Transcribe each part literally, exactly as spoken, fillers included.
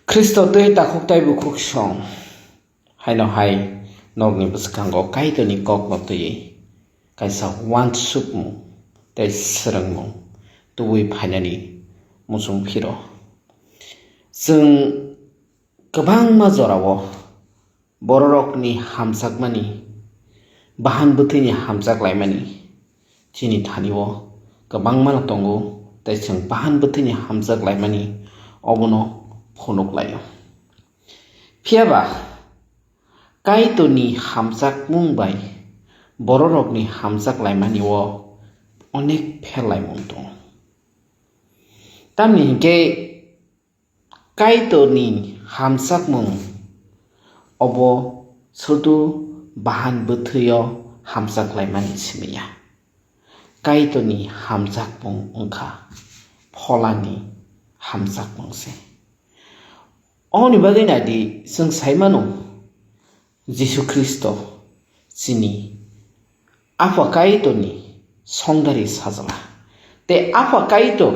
Khristo tei takhuk tei bukhuk song haino hai nokni bwskango Kaitorni kokno twiwi kaisa uansukmung tei swrwngmung tubui phainani muchung phiro. Chwng kwbangma jorao bororokni hamjakmani, bahan bwthwini hamjak laimani chini thani-o kwbangmano tongo, tei chwng bahan bwthwini hamjak laimani obono phunuk laio. Phiya ba Kaitorni hamjakmung bai bororokni hamjak laimani-o onek pherlaimung tongo. Tamni hinkhe Kaitorni hamjakmung obo sudu bahan bwthwio hamjak laimani simi ya. Kaitorni hamjakmung wngkha pholani hamjakmung se. Oboni bagwi naidi, chwng sai mano, Jisu Khristo chini Apha Kaitorni songdari sajla. Tei Apha Kaitor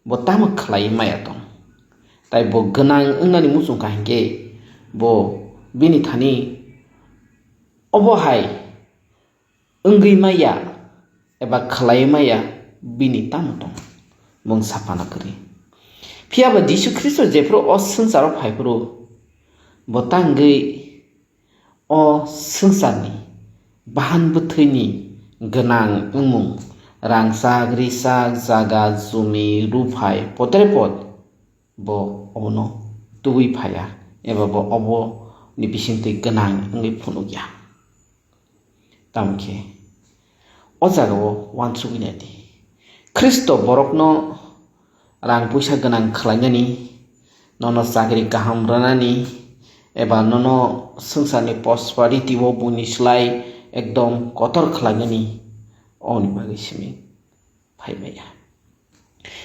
bo tamo khlai maya tong? Tai bo gwnang wngnani muchung kha hinkhe bo bini thani obo hai wngwi maya eba khlai maya bini tamo tong? Mung sapana kwrwi. Phiya ba Jisu Khristo jephru o swngcharo phaiphru bo tangwi o swngcharni bahan bwthwini gwnang wngmung, rangchak, risak, jaga, jumi, ruphai, potrepot bo obono tubui phaiya eba bo oboni bisingtwi gwnang wngwi phunukya. Tamokhe o jagao uansugwi naidi. Khristo borokno rang puisa gwnang khlainani, nono chakri kaham rwnani, eba nono swngcharni prosperity-o buini slai ekdom kotor khlainani, oboni bagwi simi phai maya.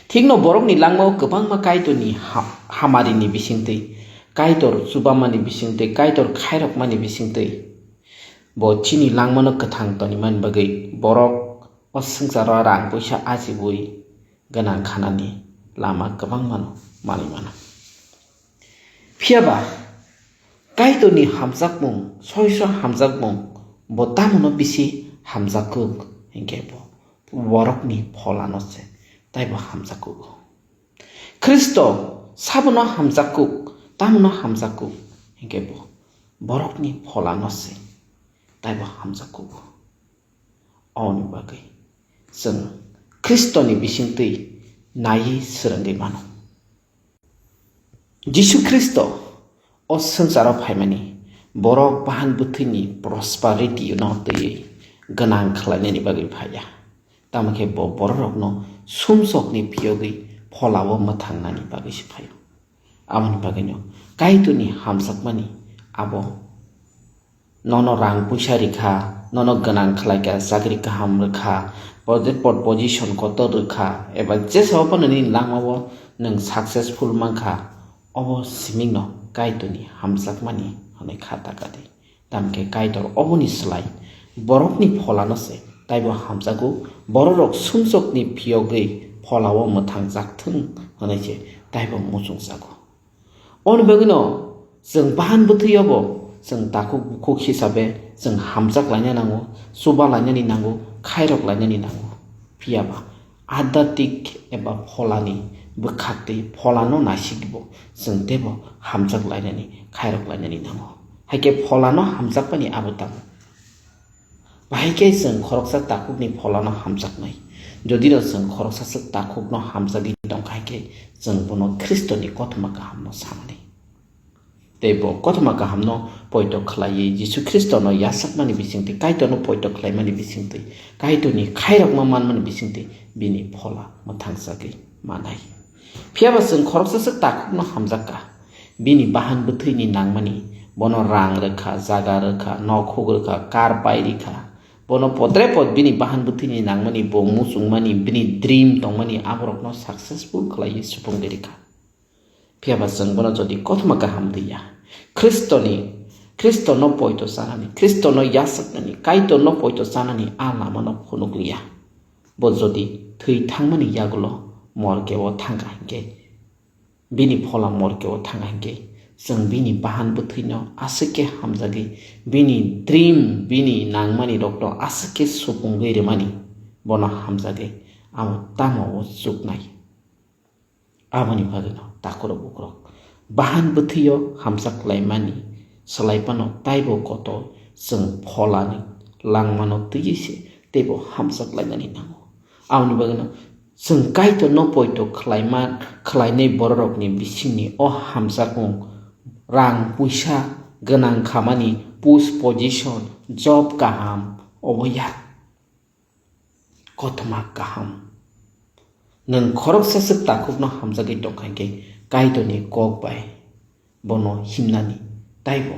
Thikno borokni langmao kwbangma Kaitorni ha-, hamarini bisingtwi, Kaitor chubamani bisingtwi, Kaitor khairokmani bisingtwi bo chini langmano kwthang tonimani bagwi borok o swngcharo rang puisa ajiwi gwnang khanani lama kwbangmano manwi mano. Phiya ba Kaitorni hamjakmung, soi soi hamjakmung bo tamono bisi hamjakuk hinkhe bo borokni pholano se taibo hamjakuk. Khristo sabono hamjakuk, tamono hamjakuk hinkhe bo borokni pholano se taibo hamjakuk. Oboni bagwi chwng Khristoni bisingtwi naiwi swrwngwi mano. Jisu Khristo o swngcharo phaimani borok bahan bwthwini prosperity-no twiwi gwnang khlainani bagwi phaiya. Tamo khe bo bororokno sumsokni phiyogwi pholao mwthangnani bagwi se phaio. Aboni bagwino Kaitorni hamjakmani abo nono rang puisa rikha, nono gwnang khlaikha, chakri kaham rwkha, pode-, pod position kotor rwkha, eba jesa phano nini langmao nwng successful mankha, obo simingno Kaitorni hamjakmani hwnwi kha ta kadi. Tamkhe Kaitor oboni slai borokni pholano se taibo hamjago, bororok sumsokni phiyogwi pholao mwthangjak thung hwnwi se taibo muchungjago. Oboni bagwino chwng bahan bwthwio bo chwng takhuk bukhuk hisabe chwng hamjak laina nango, chuba lainani nango, khairok lainani nango. Phiya ba adhatik eba pholani bwkhaktwi pholano naisigwi bo chwng teibo hamjak lainani, khairok lainani nango. Haikhe pholano hamjakmani abo tamo? Bahai khe chwng khoroksa takhukni pholano hamjaknai. Jodino chwng khoroksa swk takhukno hamjagwi tongkha, hai khe chwng bono Khristoni kothoma kahamno sanani. Tei bo kothoma kahamno poito khlaiwi Jisu Khristono yachakmani bisingtwi, Kaitorno poito khlaimani bisingtwi, Kaitorni khairokma manmani bisingtwi bini phola mwthangjagwi manai. Phiya ba chwng khoroksa swk takhukno hamjakha. Bini bahan bwthwini nangmani, bono rang rwkha, jaga rwkha, nokhuk rwkha, kar pai rikha. Bono potre pot bini bahan bwthwini nangmani, bo muchungmani, bini dream tongmani, aborokno successful khlaiwi supungwi rikha. Phiya ba chwng bono jodi kothoma kaham twiya, Khristoni, Khristono poito chanani, Khristono yachaknani, Kaitorno poito chanani a lamano phunukliya, bo jodi thwi thangmani yagulo morgeo thangkha hinkhe, Bini phola morke o thang hinkhe, chwng bini bahan bwthwino aswk khe hamjagwi, bini dream, bini nangmani rokno aswk khe supungwi rwmani, bono hamjagwi amo tamo o chuknai. Aboni bagwino takhurok bukrok bahan bwthwio hamjak laimani swlai phano taibo kotor chwng pholani langmano twiwi se teibo hamjak laimani nango. Aboni bagwino chwng Kaitorno poito khlaima, khlainai bororokni bisingni o hamjakmung, rang puisa gwnang khamani, post position, job kaham, obo ya kothoma kaham. Nwng khoroksa swk takhukno hamjagwi tongkha hinkhe Kaitorni kok bai bono himnani, taibo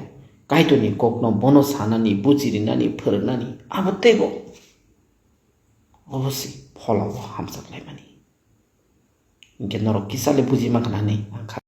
Kaitorni kokno bono sanani, bujirinani, phwrwngnani, abo teibo obo se pholao hamjak laimani. Hinkhe norok kisa le buji mankha na hinwi ang kha.